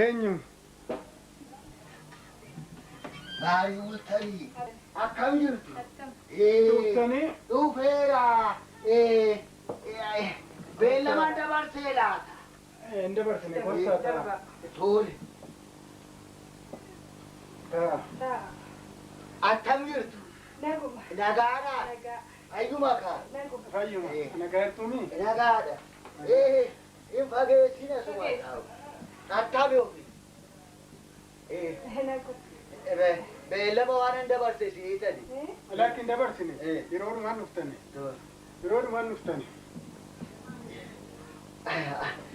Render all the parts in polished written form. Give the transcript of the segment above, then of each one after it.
Eenyu? Gaarii bultanii akkam jirtu? Dhuftanii? Dhufeera. Beellama dabarsee laata? Hin dabarsine kottaa ta'a. Tole. Ta'a. Akkam jirtu? Naguma. Nagaadhaa? Nagaa. Fayyuma kaa? Naguma. Fayyuma. Nagaa jirtuumi? Nagaadha. Hin fageessina suma taa'u. Akkami ofi? Naguma. Beellama waan hin dabarse siitani. Lakki hin dabarsine. Yeroo dhumaan dhuftani. Yeroo dhumaan dhuftani.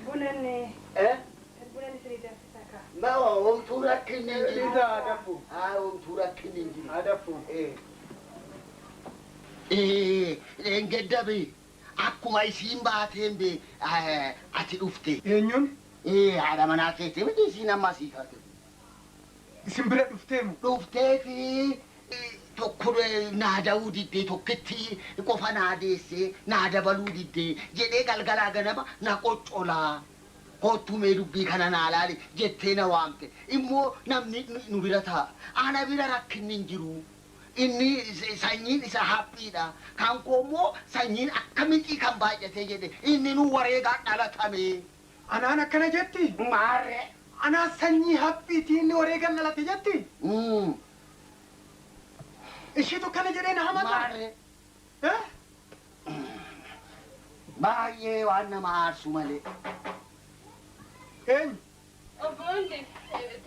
Bunan bunan isinii danfisaa kaa. Ma homtuu rakkinni hin jiru. Isa adaffu. Haa homtuu rakkinni hin jiru. Adaffu. Dheengadda bee akkuma isiin baateen bee ati dhufte. Eenyuun? Haadha manaa keetii miti isiin amma asii kaate. Isin bira dhufteemu? Dhufteefi tokko naa da'uu diddee tokkitti qofa naa deessee naa dabaluu diddee jedhee galgalaa ganama na qoccolaa. Kottuu mee dubbii kana naa laali jettee na waamte. Immoo namni nu bira taa'a. Ana bira rakkinni hin jiru. Inni sanyiin isa haphiidha. Kan koo immoo sanyiin akka mixii kan baay'atee jedhe. Inni nu wareegaan dhalatame. Anaan akkana jetti? Maarree. Anaa sanyii haphiitii inni wareegaan dhalate jetti? Ishiitu akkana jedhee na hamata? Maarree. Baay'ee waan nama aarsu malee. Eenyu? Obbo Hunde,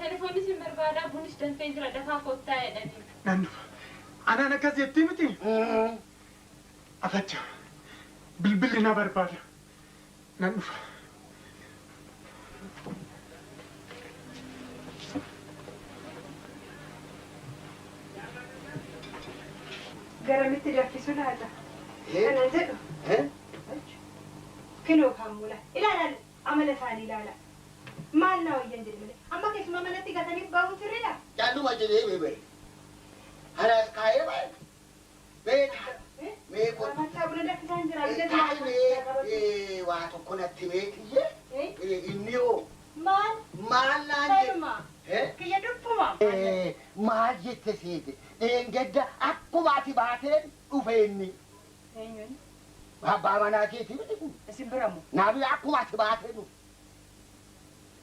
telefoonni isin barbaadaa bunis danfee jira dafaa kottaa jedhanii. Nan dhufa. Anaan akkas jettii miti? Afacha. Bilbilli na barbaada. Nan dhufa. Garamitti danfisu laata? Kanan jedhu. Kinoo kaammuula. Ilaala amala isaanii ilaala. Maal naa wayyan jedhe malee. Amma keessumaa manatti gatanii bahuun sirriidha? Calluma jedhee bee bare. Kanas kaa'ee bare. Mee mee kottu. Afachaa buna danfisaan jira. Abidda Taa'i mee waa tokko natti meetiyyee. Inni hoo Maal? maal naan jedhe? Kanuma. Kiyya dubbuma. Maal jette seete? Dheengadda akkuma ati baateen dhufe inni. Eenyuun? Abbaa manaa keetii miti kun. Isin bira moo? Naa bira akkuma ati baatee dhufe.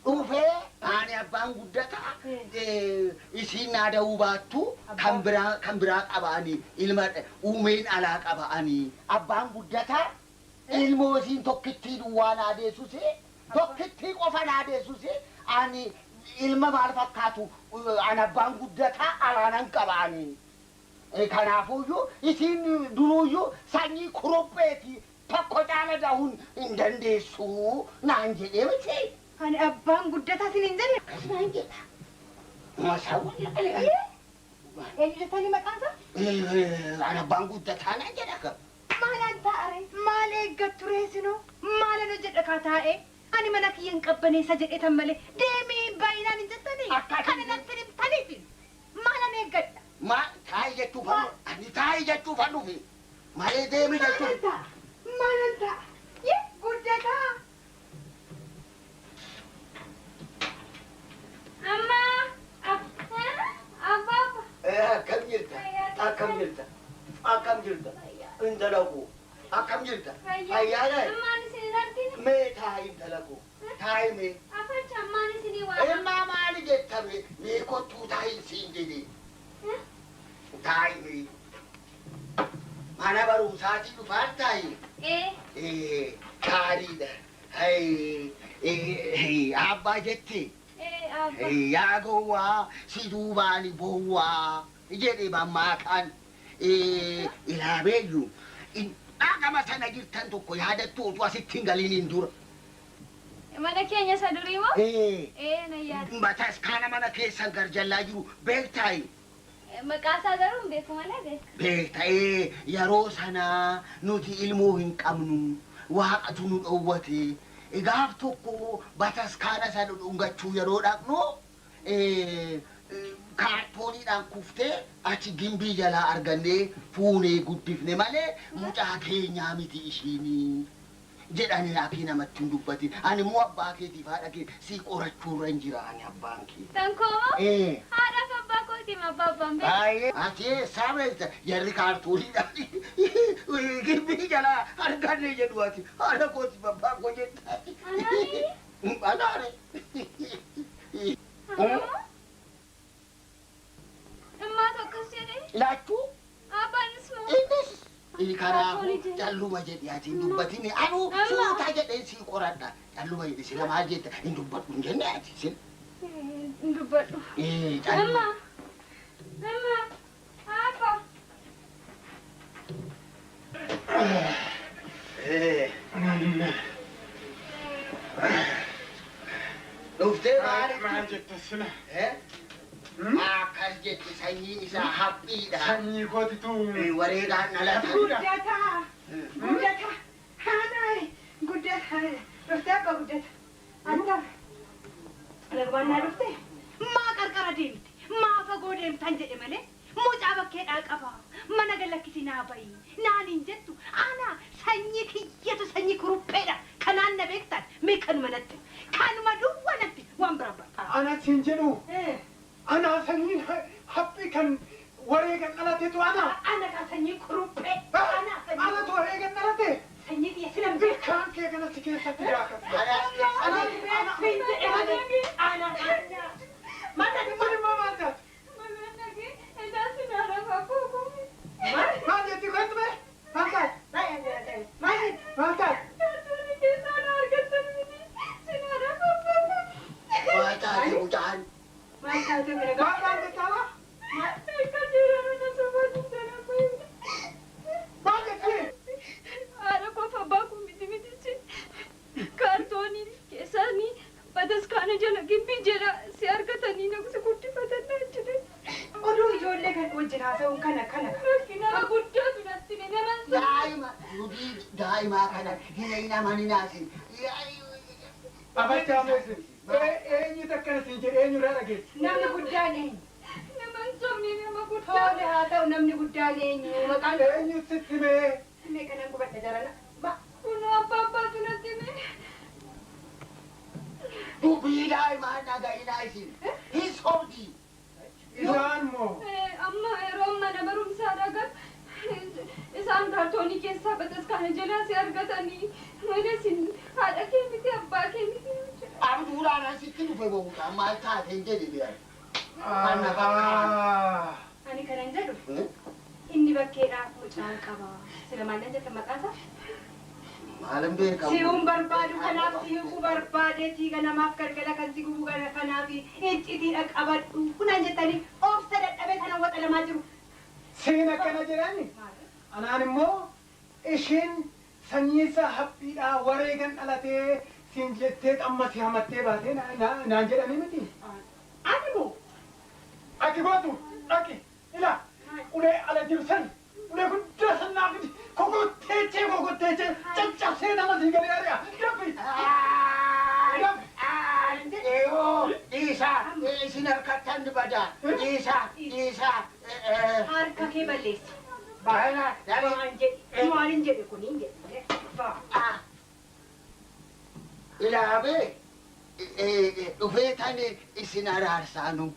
Dhufee ani abbaan guddataa isiin naa da'uu baattu kan biraa kan biraa qaba'anii ilma uumeen alaa qaba'anii abbaan guddataa ilmoo isiin tokkittii duwwaa naa deessusee tokkittii qofa naa deessusee ani ilma maal fakkaatu ani abbaan guddataa alaanan qaba'anii. Kanaafuyyuu isiin duruuyyuu sanyii kurupheeti tokko caala dahuun hin dandeessu naan jedhee miti. Ani abbaan guddataa isin hin jedhe. Akkas naan jedha. Masaawwan laale. Eenyu jettanii maqaan isaa? Ani abbaan guddataa naan jedha ka. Maalaan taa'are? Maal eeggattu reesinoo? Maalan hojjedha kaa taa'ee? Ani mana kiyya hin qabbaneessa jedhetan malee deemee baay'inaan hin jettanii? Kana natti himtaniitiin maalan eeggadha? Ma taa'i jechuuf ani taa'i jechuuf an dhufe malee deemi jechuuf. Maalan ta'a? Maalan ta'a? Yee guddataa! Amma abbaa Akkam jirta? Akkam jirta? Akkam jirta? Intala koo akkam jirta? Fayyaadha? Ammaan isin hin argine. Mee taa'i intala koo taa'i mee. Afacha ammaan isinii waa. Immaa maali jetta mee mee kottuu taa'i siin jedhee. Taa'i mee. Mana barumsaatii dhufaan taa'i. Gaariidha. Abbaa jettee. Yaa gowwaa si duubaan bowwaa jedhe mammaakaan ilaabeeyyu dhaqama sana jirtan tokko yaadattu utuu asitti hin galiniin dura. Mana keenya isa durii moo? Ee na yaada. Bataskaana mana keessan garjallaa jiru beektaayi. Maqaa isaa garuu hin beeku malee beeka. Beekta'ee yeroo sanaa nuti ilmoo hin qabnu waaqatu nu dhowwate. Gaaf tokko bataskaana sana dhungachuu yeroo dhaqnu kaartooniidhaan kuftee achi gimbii jalaa argannee fuunee guddifne malee mucaa keenyaa miti ishiinii. Jedhanii akii namatti hin dubbatin. Ani immoo abbaa keetiif haadha kee si qorachuurra hin jira ani abbaan kee. Tankoo. Haadhaaf abbaa kootiif abbaa abbaan beeku. Baay'ee. Ati eessaa beekta? Jarri kaartuuniidha. Gibbii jalaa arganne jedhu ati. Haadha kootiif abbaa koo jetta. Anaani? Anaani. Ammaatu akkas jedhee? Laachuu? Abbaanis moo? Innis. Kanaafuu calluma jedhi ati hin dubbatin. Anuu suutaa jedhee sii qoradha. Calluma jedhi sila maal jetta hin dubbadhu hin jenne ati sila. Hin dubbadhu. Calluma. Amma. Amma. Abba. Dhuftee maal? Maal jette sila? Akkas jette sanyiin isaa haphiidha. Sanyii kootitu. Wareegaan dhalata. Guddataa. Guddataa. Haanaay. Guddataa. Dhuftee abbaa guddata. Anta. Lagbaannaa dhuftee? Maa qarqara deemte? Maa fagoo deemtan jedhe malee? Mucaa bakkeedhaa qaba. Mana galakkisi naa bayi. Naan hin jettu. Ana sanyii kiyyatu sanyii kurupheedha. Kanaan na beektan mee kanuma natti. Kanuma duwwaa natti waan biraa barbaada. Ana siin jedhu. Ana sanyiin haphii kan wareegan dhalateetu ana. Ana kan sanyii kuruphee. Ana sanyii. Anatu wareegan dhalate. Sanyii kiyya sila beekaa. Ilkaan kee kana si keessatti daakatu. Ana beektu jedhe malee. Ana ana. Mana Kun immoo maal taate? Maal jetti kottu bee? Maal taate? Maal taate? Maal taate mucaan? Maal taate bira Maal taate taala? Maal jetti? Haadha koof abbaa koo miti mitichi kaartoonii keessanii bataskaana jala gibbii jala si argatanii si guddifatan naan jedhe. Oduu ijoollee kan wajjin haasa'uun kana kana. Nama guddaatu natti hime nama Daa'ima nuti daa'imaa kana hin amaninaasin. Abachaa meesin. Eenyutu akkana siin jedhe eenyurraa dhageesse? Namni guddaan eenyu? Nama hin sobne nama guddaa. Tole haa ta'u namni guddaan eenyu? Maqaan Eenyu sitti himee? mee kanan gubadha jarana. Ma Kunoo abbaa abbaatu natti hime. Dubbii daa'imaa dhaga'inaa isin. Hin sobdi. Isaan moo? Amma yeroo mana barumsaa dhaqan isaan kaartoonii keessaa bataskaana jalaa si argatanii malee sin haadha kee miti abbaa kee miti. Abduudhaan asitti dhufe booda maal taate hin jedhe biyya. Ani kanan jedhu inni bakkeedhaa mucaan qaba. Sila maal nan jetta maqaa isaa? Maalan beekamu. Si'uun barbaadu kanaaf si'uu barbaadeetii ganamaaf galgala kan si gubu kanaaf iccitiidha qabadhu. Kunaan jettanii obsa dadhabee kana waxalamaa jiru. Siin akkana jedhani? Anaan immoo isheen sanyiinsa haphiidhaa wareegan dhalatee siin jettee amma si hamattee baatee naan jedhanii miti. Ani moo? Dhaqi gootu dhaqi ila ulee ala jiru san ulee guddaa san naaf fidi kokotteechee kokotteechee caccabsee nama sii galee ari'a dabbi. Eeyoo dhiisaa isin harkattan badaa dhiisaa dhiisaa. Harka kee balleessi. Baay'ina Waan jedhe waan hin jedhe kun hin jedhe. Ilaabee dhufee tani isin araarsaanu